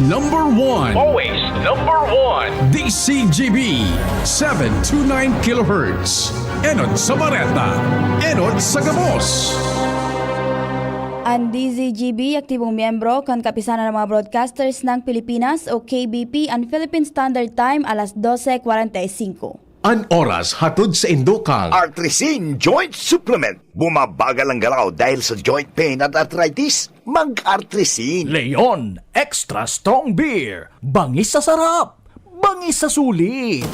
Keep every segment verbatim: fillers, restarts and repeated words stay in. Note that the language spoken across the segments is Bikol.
Number one. Always number one. D C G B, seven two nine kilohertz. Enot sa Bareta, enot sa gabos. Ang D Z G B, aktibong miyembro kan Kapisanan ng mga Broadcasters ng Pilipinas o K B P, ang Philippine Standard Time, alas dose kwarenta y singko. An oras hatod sa indukang Artrisin Joint Supplement. Bumabagal ang galaw dahil sa joint pain at arthritis? Mag-Artrisin. Leon Extra Strong Beer. Bangis sa sarap, bangis sa sulit.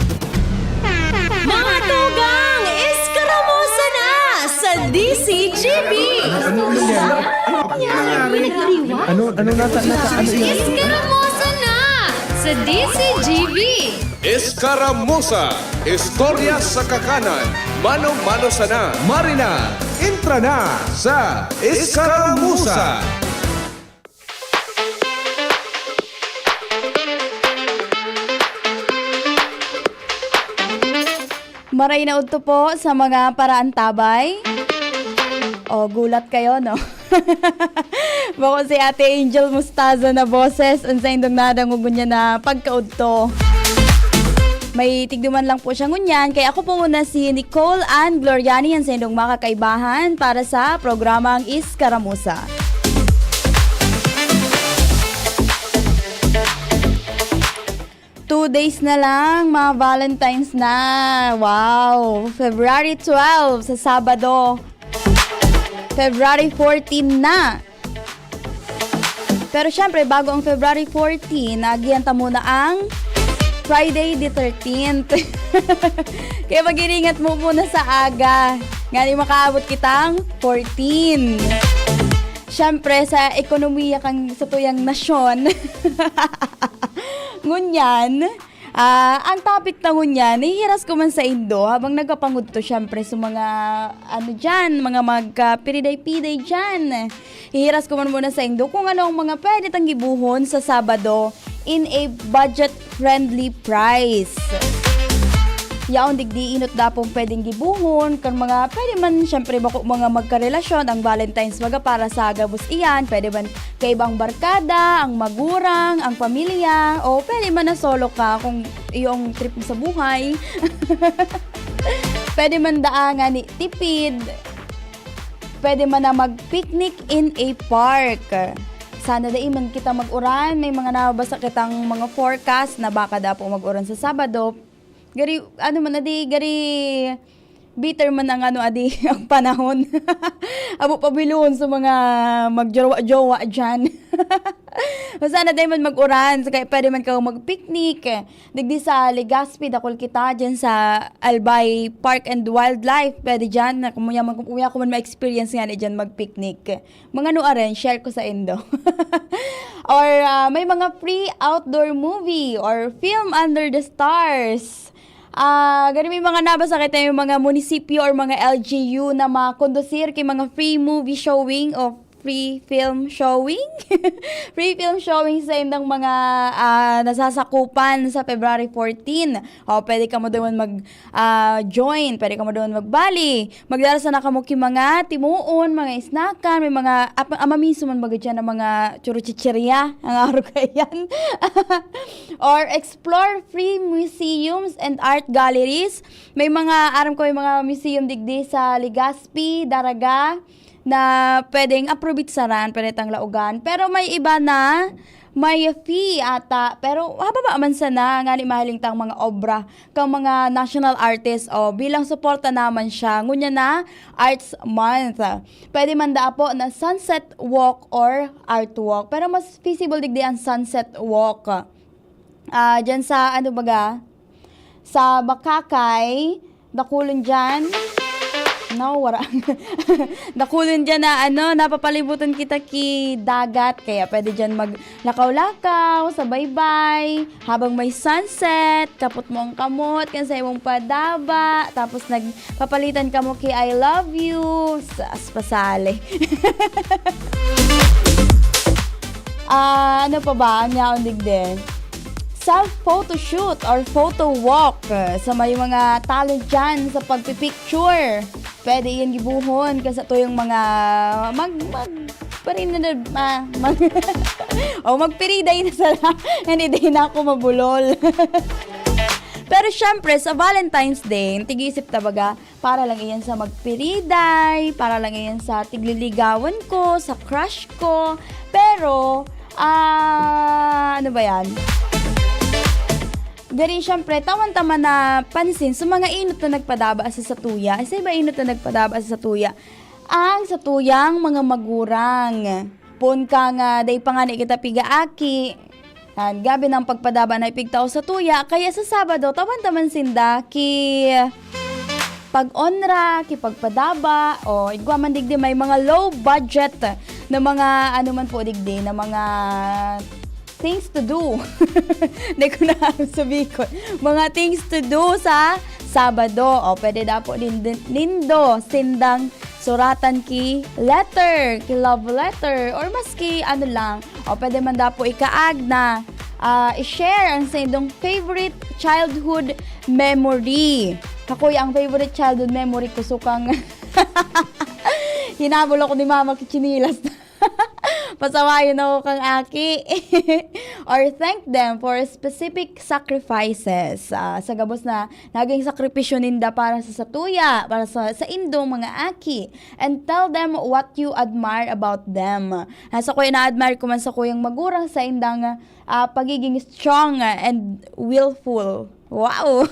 Mga tugang, eskaramusa na sa D C G B! Ano, ano nangyari? Ano, ano nata-, nata-, ano yan? Eskaramusa na sa D C G B! Eskaramusa, istorya sa kakanan, mano-mano sana. Marina, entra na sa Eskaramusa. Maray na udto po sa mga paraantabay. O, gulat kayo, no? Bako si Ate Angel Mostaza na boses, ang saindong nadangog niya na pagkaudto. May tigduman lang po siya ngunyan, kaya ako po muna si Nicole Ann Gloriani, ang saindong makakaibahan para sa programang Iskaramusa. Two days na lang, mga Valentine's na. Wow! February twelve, sa Sabado. February fourteen na. Pero syempre, bago ang February fourteen, agihan ta muna ang Friday the thirteenth. Kaya mag-iringat mo muna sa aga. Ngani makaabot kitang fourteen. Siyempre, sa ekonomiya kan satuyang nasyon. Ngunyan, ah, ang topic ta ngunyan, nahihiras ko man saindo habang nagpapangudto, siyempre, sa mga, ano diyan, mga magkapiday-piday diyan. Hihiras ko man muna saindo kung ano ang mga pwede tang gibohon sa Sabado in a budget-friendly price. Yaon digdi inot dapong pwedeng gibohon kan mga pwede man, syempre, bako mga magkarelasyon, ang Valentine's baga para sa gabos iyan, pwede man kaibang barkada, ang magurang, ang pamilya, o pwede man na solo ka kung iyo ang trip mo sa buhay. Pwede man daa ngani tipid, pwede man na mag-picnic in a park. Sana dai man kita mag-uran. May mga nabasa kitang mga forecast na baka daw po mag-uran sa Sabado. Gari, ano man, adi, gari, bitter man ang ano, adi, ang panahon. Abo pabilon sa mga magjowa-jowa dyan. Sana dai man mag-uran, so kaya pwede man kayo mag-picnic. Digdi sa Legazpi, dakul kita dyan sa Albay Park and Wildlife. Pwede dyan, na kung yaman, kung yaman ko man ma-experience nga na dyan mag-picnic. Mga nuaren, share ko saindo. Or, ah, may mga free outdoor movie or film under the stars. Ah, gani may mga nabasa kita yung mga munisipyo or mga L G U na makondusir kay mga free movie showing o free film showing. Free film showing sa indang mga, ah, nasasakupan sa February fourteen. O, pwede ka mo doon mag, ah, join, pwede ka mo doon magbali. Magdara sana kamo ki mga timoon, mga isnakan, may mga ap-, ama mismo man baga dyan ang mga churuchicheria, ang araw kaya yan. Or explore free museums and art galleries. May mga, aram ko, may mga museum digdi sa Legazpi, Daraga, na pwedeng aprobitsaran, pwede tang laugan. Pero may iba na may fee ata, pero hababa man sana, ngani mahiling tang mga obra kang mga national artist, o bilang suporta naman siya, ngunyan na Arts Month. Pwede man daa po na sunset walk or art walk, pero mas feasible digdi ang sunset walk. Ah, dyan sa, ano baga, sa Boracay, dakulon dyan. No, wala. Dakulon dyan na, ano, napapalibutan kita ki dagat. Kaya pwede dyan maglakaw-lakaw sa baybay. Habang may sunset, kapot mo ang kamot, kan sa imong padaba. Tapos nagpapalitan kamo ki I love you. Sas, pasali. Ah, ano pa ba ang yaon digdi? Self photoshoot or photo walk, eh, sa may mga talent dyan sa pagpipicture. Pwede yan gibuhon kasi ito yung mga mag, mag, parin na, ah, mag, O, magpiriday na sana. Yan, hindi na ako mabulol. Pero syempre, sa Valentine's Day, tig-isip ta baga, para lang iyan sa magpiriday, para lang iyan sa tigliligawan ko, sa crush ko. Pero, ah, ano ba yan? Gari, syempre, tawan ta man na pansin sa mga inot na nagpadaba sa satuya. Sa iba inot na nagpadaba sa satuya, ang satuyang mga magurang. Poon ka nga, dai pa ngani kita pigaaki. Yan, gabi nang pagpadaba na ipigtao sa tuya, kaya sa Sabado, tawan ta man sinda ki pag-onra, ki pagpadaba, o igwa man digdi may mga low budget na mga ano man po digdi, na mga things to do. Hindi ko na sabi ko. Mga things to do sa Sabado. O pwede daw po din, din- nindo sindang suratan ki letter, ki love letter, or maski ano lang. O pwede man daw po ikaag na ah, i-share ang saindong favorite childhood memory. Kakuya, ang favorite childhood memory ko, sukang hinabol ako ni mama ki chinilas. Pasawayon ako kang aki. Or thank them for specific sacrifices. Ah, sa gabos na naging sakripisyo ninda para sa satuya, para sa, sa indong mga aki. And tell them what you admire about them. Ah, sa kuya, na-admire ko man sa kuyang magurang sa indang ah, pagiging strong and willful. Wow!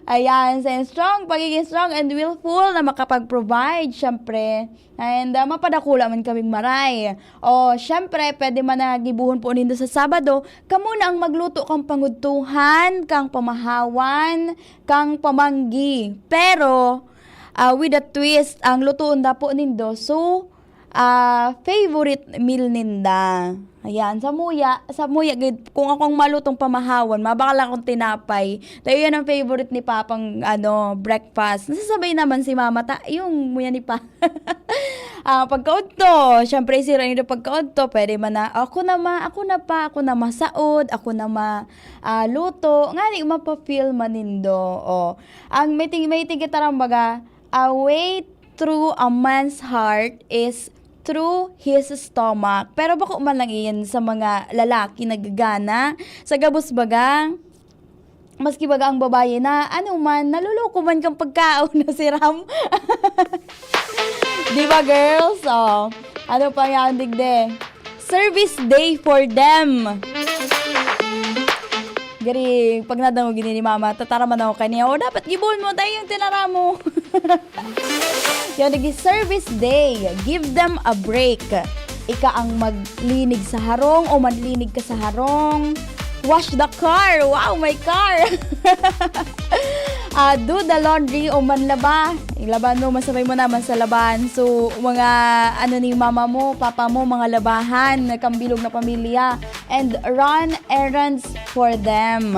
Ayan, sa strong, pagiging strong and willful na makapag-provide, syempre. And ah, mapadakula man kaming maray. O, syempre, pwede man na gibohon po nindo sa Sabado, kamo na ang magluto kang pangudtuhan, kang pamahawan, kang pamanggi. Pero, ah, with a twist, ang lutoon da po nindo, so, ah, favorite meal ninda. Ayan, samuya, samuya gid, kung akong malutong pamahawan, mabakal akong tinapay. Tayo yan ang favorite ni Papang, ano, breakfast. Nasasabay naman si Mama, ta, yung muya ni Pa. Ah, pagkaudto, syempre, sira nindo pagkaudto, pwede man na, "Ako na ma, ako na pa, ako na masaod, ako na ma, ah, luto." Ngani, mapa-feel man nindo. O, ang may ting-, may tingkitaran baga, a way through a man's heart is through his stomach. Pero bako man lang iyan sa mga lalaki nagagana. Sa gabos baga, maski baga ang babayi na, ano man, naloloko man kang pagkaon na si Ram. Di ba, girls? O, ano pa yan, digde? Service day for them. Gari, pag nadangog ini ni Mama, tataraman ako kaniya, "O, dapat gibohon mo tayo yung tinara mo." Yan, nag-service day. Give them a break. Ika ang maglinig sa harong o manlinig ka sa harong. Wash the car. Wow, my car. Ah, do the laundry o manlaba. Ilaban mo, masabay mo naman sa laban. So, mga ano ni mama mo, papa mo, mga labahan, na kambilog na pamilya. And run errands for them.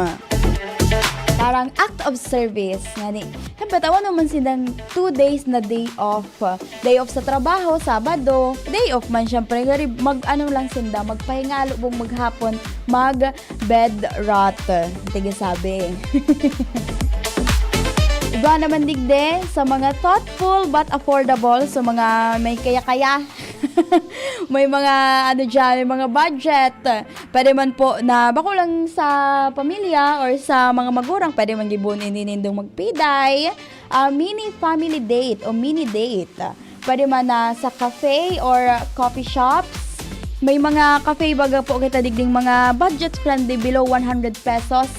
Parang act of service. Ngani, siyempre, tawan mo man silang two days na day off. Day off sa trabaho, Sabado. Day off man, siyempre. Gari, mag-ano lang sinda, magpahingalo bong maghapon, mag-bed rot. Tige sabi. Iba naman digde sa mga thoughtful but affordable, sa mga may kaya-kaya. May mga, ano diyan, may mga budget. Pwede man po na bako lang sa pamilya or sa mga magurang, pwede man gibohon ini nindong magpiday, ah, mini family date o mini date. Pwede man na sa cafe or coffee shops. May mga cafe baga po kita digding mga budget friendly, below one hundred pesos.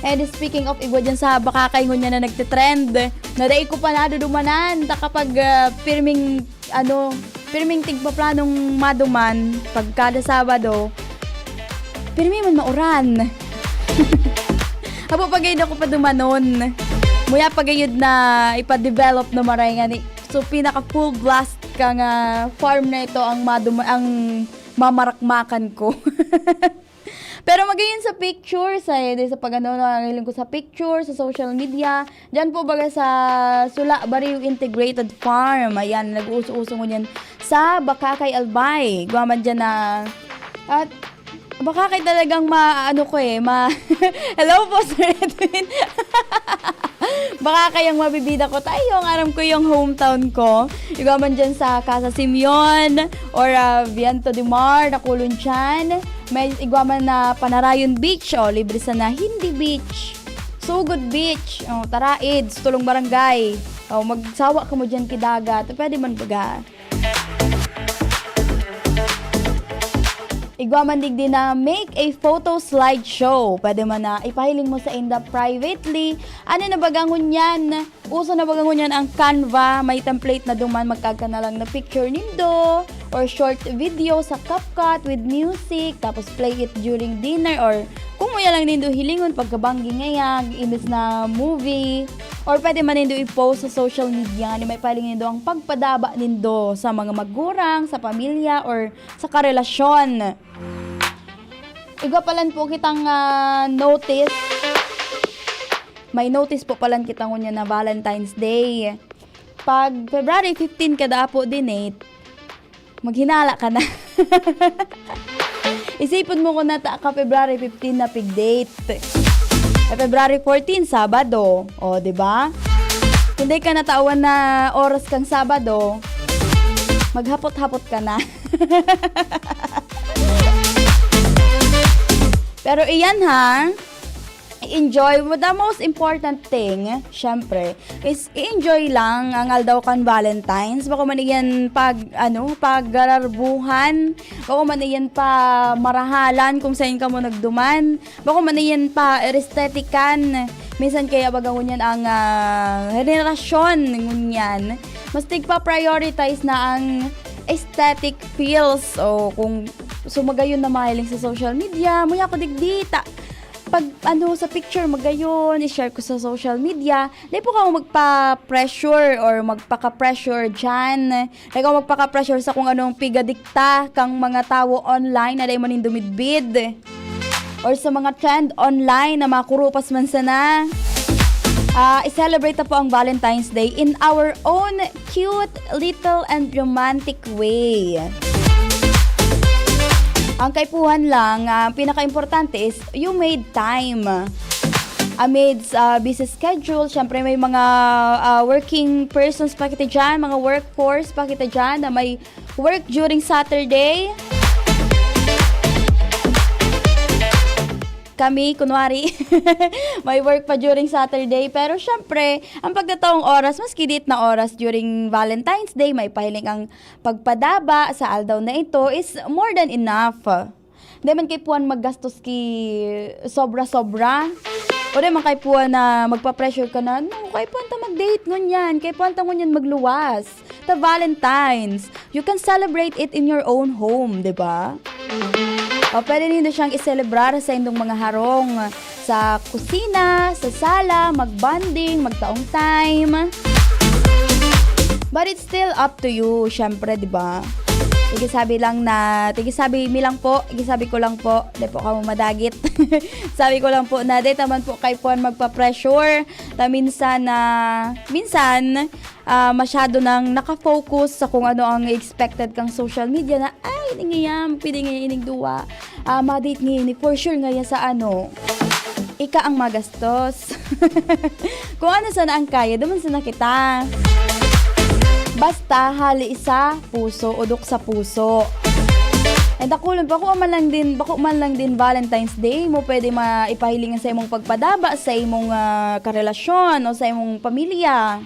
And speaking of, igwa dyan sa Bakakay ngunyan na nagtitrend, na dai ko pa nadudumanan, ta kapag, ah, pirming, ano, pirming tigpaplanong maduman, pag kada Sabado, pirmi man mauran. Abo pa gayud ako padumanon. Muya pa gayud na ipa-develop na maray ngani. So, pinaka full blast ka nga farm na ito ang maduma-, ang mamarakmakan ko. Pero magayon sa picture, sa, sa pag-ano, nangangiling ko sa picture, sa social media. Diyan po baga sa Sula, Bariw Integrated Farm. Ayan, nag-uuso-uso ngunyan sa Bakakay, Albay. Igwa man dyan na, at Bakakay talagang ma-, ano ko eh, ma-, hello po, Sir Edwin. Baka kayang mabibida ko tayo, ang aram ko yung hometown ko. Igwa man dyan sa Casa Simeon or ah, Viento de Mar, Nakulon dyan. May igwa man na Panarayon Beach, o libre sana Hindi Beach. Sugod Beach, o Taraid, sa tulong barangay. O magsawa ka mo dyan kidagat, pwede man baga. Igwa man digdi na make a photo slideshow. Pwede man na ipahiling mo sa inda privately. Ano na baga ngunyan? Uso na baga ngunyan ang Canva. May template na duman. Magkagka na lang na picture nindo or short video sa CapCut with music. Tapos play it during dinner or kung muya lang nindo hilingon pagkabanggi ngayag, imbes na movie. Or pwede man nindo i-post sa social media. Ni may pahiling nindo ang pagpadaba nindo sa mga magurang, sa pamilya, or sa karelasyon. Igwa palan po kitang ah, notice. May notice po palan kita ngunyan na Valentine's Day. Pag February fifteen ka da po dinate, maghinala ka na. Isipon mo kung nata ka February fifteen na pig-date. Eh, February fourteen, Sabado. O, di ba? Kung di ka natawan na oras kang Sabado, maghapot-hapot ka na. Pero iyan ha, i-enjoy mo. The most important thing, syempre, is i-enjoy lang ang aldaw kan Valentine's. Bako man iyan pag, ano, paggararbuhan. Bako man iyan pa marahalan kung saan ka mo nagduman. Bako man iyan pa aesthetican. Minsan kaya baga ngunyan ang ah, henerasyon ngunyan. Mas tigpa-prioritize na ang aesthetic feels. O kung so magayon na mahiling sa social media, muya ko digdita. Pag ano sa picture magayon, i-share ko sa social media, di po kamo magpa-pressure or magpaka-pressure dyan. Di kamo magpaka-pressure sa kung anong pigadikta kang mga tawo online na di mo nin dumidbid. Or sa mga trend online na makurupas man sana. Ah, i-celebrate na po ang Valentine's Day in our own cute, little, and romantic way. Ang kaipuhan lang, ah, ang pinaka-importante is you made time. Amidst ah, busy schedule, syempre may mga ah, working persons pa kita dyan, mga workforce pa kita dyan na may work during Saturday. Kami, kunwari, may work pa during Saturday. Pero syempre, ang pagkataong oras, maski dit na oras during Valentine's Day, may pahiling ang pagpadaba sa aldaw na ito is more than enough. Di man kay puwan maggastos ki sobra-sobra. O di man kay puwan na magpa-pressure ka na, "No, kay puwan ta mag-date ngunyan, kay puwan ta ngunyan magluwas." Ta Valentine's, you can celebrate it in your own home, di ba? O pwede nindo siyang iselebrar sa indong mga harong, sa kusina, sa sala, magbonding, magtaong time. But it's still up to you, syempre, di ba? Igisabi lang na, igisabi mi lang po, igisabi ko lang po, di po kamo madagit. Sabi ko lang po na, di taman po kay puwan magpa-pressure. Ta minsan na, minsan, ah, masyado nang nakafocus sa kung ano ang expected kang social media na, "Ay, ini ngiyam, pwede ngayon ining duwa. Ah, ma-date ngayon, for sure ngayon sa ano." Ika ang magastos. Kung ano sana ang kaya, duman sana kita. Basta hali sa puso, udok sa puso. And dakulon, bako man lang din, bako man lang din Valentine's Day mo pwede maipahiling sa imong pagpadaba sa imong ah, karelasyon o sa imong pamilya.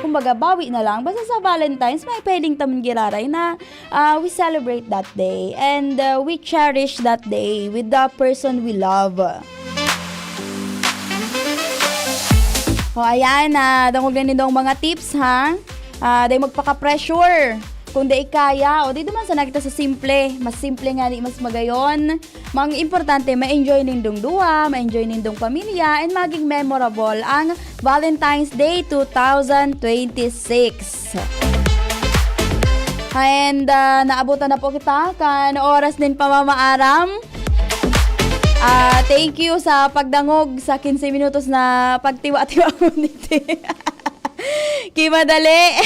Kumbaga, bawi na lang. Basta sa Valentine's, may pwedeng taman giraray na ah, we celebrate that day and ah, we cherish that day with the person we love. O ayan, ah, dangog na nindong mga tips ha. Ah, dai magpaka-pressure. Kung dai kaya, o di duman sana kita sa simple. Mas simple nga di mas magayon. Ang importante, ma-enjoy nindong duwa, ma-enjoy nindong pamilya, and maging memorable ang Valentine's Day two thousand twenty-six. And ah, naabutan na po kita kan oras nin pamamaaram. Ah, thank you sa pagdangog sa quince minutos na pagtiwa-tiwa mo dito. Kimadali.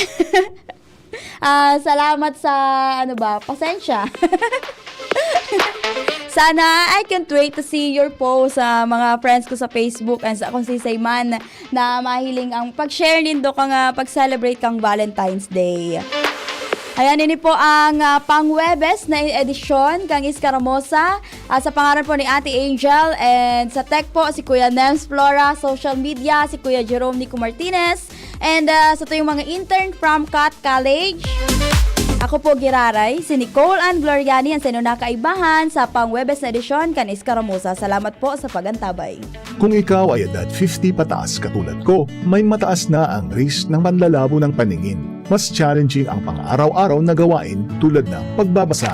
Ah, salamat sa, ano ba, pasensya. Sana, I can't wait to see your post sa mga friends ko sa Facebook and sa kung sisay man na mahiling ang pag-share nindo kang, ah, pag-celebrate kang Valentine's Day. Ayan, ini po ang, ah, pang-Huwebes na edisyon kang Iskaramosa. Ah, sa pangaran po ni Ate Angel and sa tech po, si Kuya Nems Flora, social media, si Kuya Jerome Nico Martinez, and, ah, sa tuyong mga intern from Cat College. Ako po, Giraray, si Nicole Ann Gloriani, ang sa inyo na kaibahan sa pang-Huwebes na edisyon kan Iskaramusa. Salamat po sa pag-antabay. Kung ikaw ay edad fifty pataas katulad ko, may mataas na ang risk ng panlalabo ng paningin. Mas challenging ang pang-araw-araw na gawain tulad ng pagbabasa,